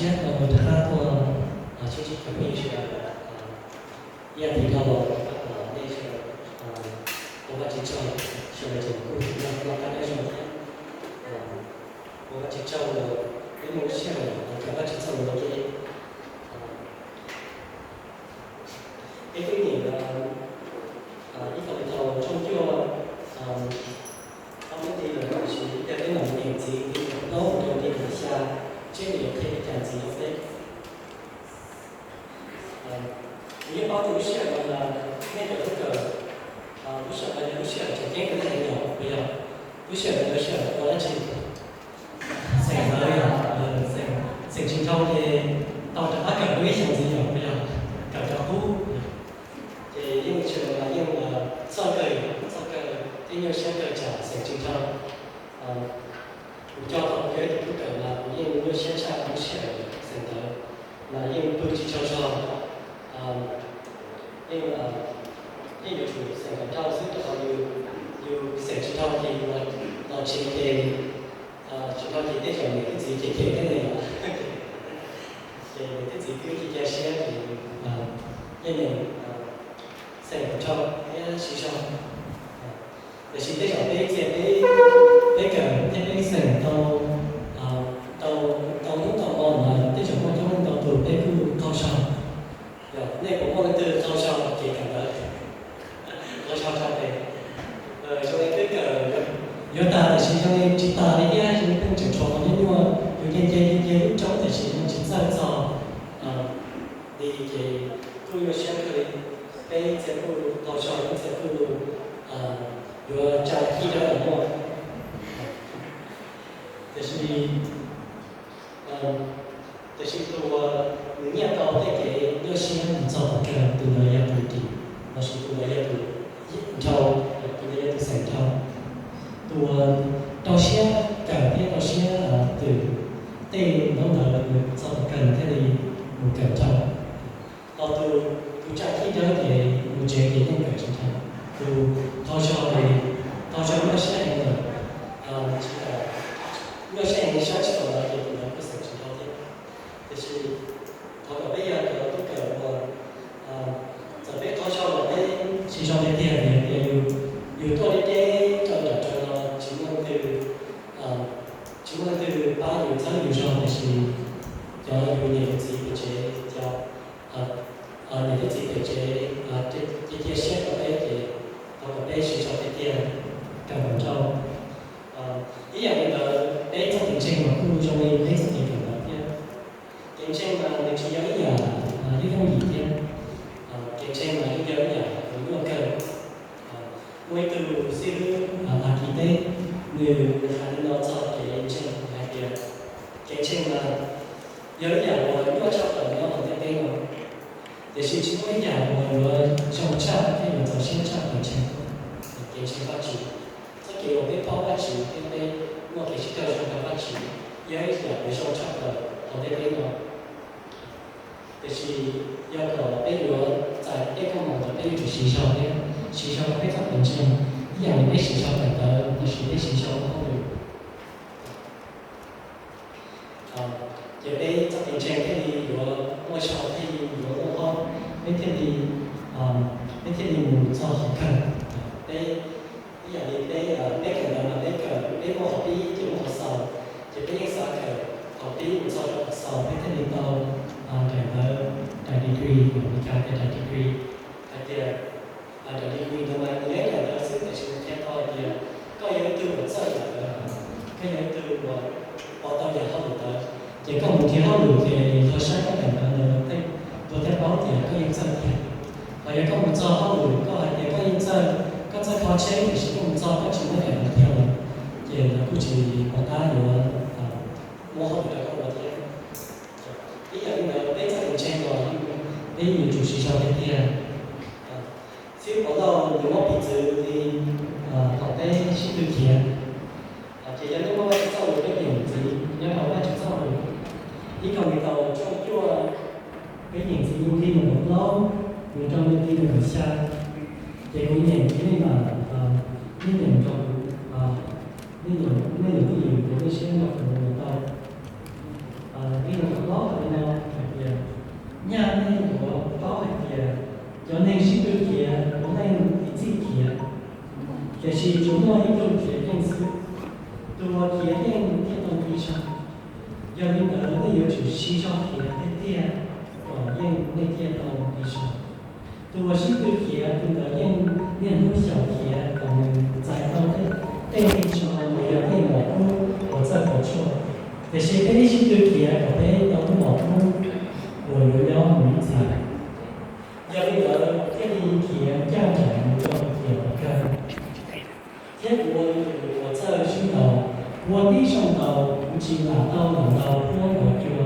Siab rov qab tuaj, tsoom phooj ywg sawv daws, ib yam li dhau los nej sawv daws ua Vajtswv tsaug, sawv daws tseem kuj noj qab nyob zoo thiab. Ua Vajtswv tsaug uas peb muaj lub sij hawm los kawm Vajtswv txoj lus ua ke. Peb twb nyeem ib txog li thaum tshooj cuaj ob peb ti lawm, tiam sis ib pliag peb mam nyeem ntxiv li ntawm plaub mus rau li ntawm xya, seb nws yuav qhia li cas ntxiv rau peb. Kuv yeej paub tias lub sij hawm no nej cov tub kawm, lub sij hawm no yog lub sij hawm tseem ceeb rau nej heev yom, puas yog? Lub sij hawm no yog lub sij hawm ua dab tsi? Xeem ntawv yom, xeem tsis dhau ces tau rov qab kawm dua ib xyoos ntxiv yom, puas yog? Kawm rov qub. Ces yeej tshwm mas yeej txhawj kawg, txhawj kawg thiab nyuaj siab kawg tsam xeem tsis dhau. Kuv coj tau kuv cov tub kawm mas kuv yeej nyuaj siab tshaj lub sij hawm xeem ntawv, mas yeej pw tsis tsaug zog. Yeej, yeej yuav tsum xeem kom dhau xwb rau qhov yus xeem tsis dhau ces los tsev ces, tsis dhau ces tej zaum niam thiab txiv cem cem thiab ne yom. Ces niam thiab txiv twb cia siab ces yeej xeem kom dhau thiab siv zog. Tiam sis tej zaum peb txia peb, peb kawm thiab peb xeem tau, tau, tau hnub tau hmo mas tej zaum muaj coob leej ntau tus peb kuj qaug zog. Yog nej puas muaj leej twg qaug zog ces kawm ntawv? Qaug zog tso tes. Zoo li twb kawm yuav tag tiam sis zoo li tsis tas li thiab, zoo li pheej tseem tshuav qhov nyuaj nyuaj, yus nce nce nce nce lub roob tiam sis zoo tsis txawj txog li ces kuj nyuaj siab kawg li. Peb txia kuj qaug zog, peb txia kuj yuav tsa cig dawb los muaj. Tiam sis, tiam sis tus uas nws nyiaj tau tej kev nyuaj siab mus txog tom kawg, tus ntawd yog tus dim, lossis tus ntawd yog tus dhau, tus ntawd yog tus xeem dhau. Tus uas rau siab kawm thiab rau siab twm tej ntaub ntawv txog tom kawg nws thiaj li mus kawm dhau. Ho tus, tus tsa cig dawb ces mus tsev ces yeej kawm tsis dhau. Tus qaug zog, qaug zog nyuaj siab heev lawm, nyuaj siab heev sab tsis tau ntawd ces tus ntawd kuj xeem tsis dhau thiab. Tiam sis thov kom peb yog cov tub kawm uas txawm peb qaug zog los peb siv zog tiag tiag vim hais tias yus tuaj deb deb rau nram rau no tsis muaj leej twg, tsis muaj leej twg pab yus txhawb yus zog, tiam sis cov yus niam yus txiv pem tsev, cov niam thiab txiv pem tsev cia cia siab rau peb ces thov kom peb siv zog tiag tiag, kawm kom nrau. Ib yam li ntawd peb txoj kev ntseeg los kuj zoo li peb txoj kev kawm ntawv thiab. Kev ntseeg mas nws tsis yog ib yam yooj yooj yim thiab. Kev ntseeg mas yeej yog ib yam uas nyuaj kawg. Muaj ib tug xib hwb Askiv teb, nws hais li no txog kev ntseeg hais tias, kev ntseeg mas yog ib yam uas nyuaj tshaj plaws nyob hauv ntiaj teb no, tiam sis tsis muaj ib yam uas yuav zoo tshaj thiab yuav txaus siab tshaj kev ntseeg. Kev ntseeg Vajtswv, txoj kev uas peb paub Vajtswv thiab peb muaj kev sib raug zoo rau Vajtswv, yog ib yam uas zoo tshaj plaws hauv ntiaj teb no. Tiam sis yog kom peb yuav txais tej koob hmoov ntawd peb yuav tsum siv zog thiab siv zog rau peb txoj kev ntseeg, ib yam li peb siv zog kawm ntawv lossis peb siv zog ua hauj lwm. Ces peb txoj kev ntseeg thiaj li yuav muaj zog, thiaj li yuav muaj hauj, peb thiaj li, peb thiaj li mus txog qhov kawg. Peb, ib yam li peb, peb kawm ntawv mas peb kawm, peb muaj qhov pib ces muaj qhov xaus, ces peb yeej xav kawm qhov pib mus txog rau qhov xaus peb thiaj li tau daim ntawv, daim degree, Meskas tias daim degree. Hais tias daim degree no mas nws yog ib daim ntawv xwb tiam sis nws qhia tau hais tias koj yog ib tug uas txawj yam ntawd, koj yog ib tug uas pom tau yam hauj lwm ntawd, ces koj mus nrhiav hauj lwm ces lawv saib koj daim ntawv ntawd lawv thiaj, lawv thiaj paub tias koj yeej txawj tiag. Ho yog koj mus txog hauj lwm koj hais tias koj yeej txawj, koj txawj kho tsheb tiam sis koj mus txog koj tsis muaj daim ntawv thiab lawm, ces lawv kuj tsis pom qab yuav muab hauj lwm rau koj ua thiab. Ib yam li ntawd peb txoj kev ntseeg los peb yuav tsum siv zog tiag tiag. Xib hwb Pov Lauj nws muab piv txwv li thaum peb sib tw khiav, ces yog nej muaj Vajtswv txoj lus peb nyeem ntxiv nyob rau Vajtswv txoj lus, ib Kauleethaus tshooj cuaj, peb nyeem ntxiv nqe nees nkaum plaub mus rau nqe nees nkaum xya. Ces kuv nyeem ces nej mam, nej nyeem nrog kuv, nej nyeem, nej nyeem twj ywm ces nej siab nrog kuv nyeem tau. Nqe nees nkaum plaub hais Nyaj nej yuav paub hais tias cov neeg sib tw khiav puav leej txiv txim khiav, tiam sis tsuas muaj ib tug khiav yeej xwb. Tus uas khiav yeej thiaj tau nti zog. Yog li ntawd nej yuav tsum sib zog khiav tiag tiag kom yeej nej thiaj tau nti zog. Tus uas sib tw khiav, tus ntawd yeej niaj hnub xyaum khiav kom nws txais tau tej nti zog uas yog tej mom kub uas txawj qhov tshuaj. Tiam sis peb ib sib tw khiav kom peb tau lub mom kub uas yuav nyob mus ib txhis. Yog li ntawd thiaj li khiav ncaj nraim mus rau tiam kawg. Thiab kuv ua tus uas txawj sib ntaus, ua tib zoo ntaus, kuv tsis lam tau lam ntaus huab ntaus cua.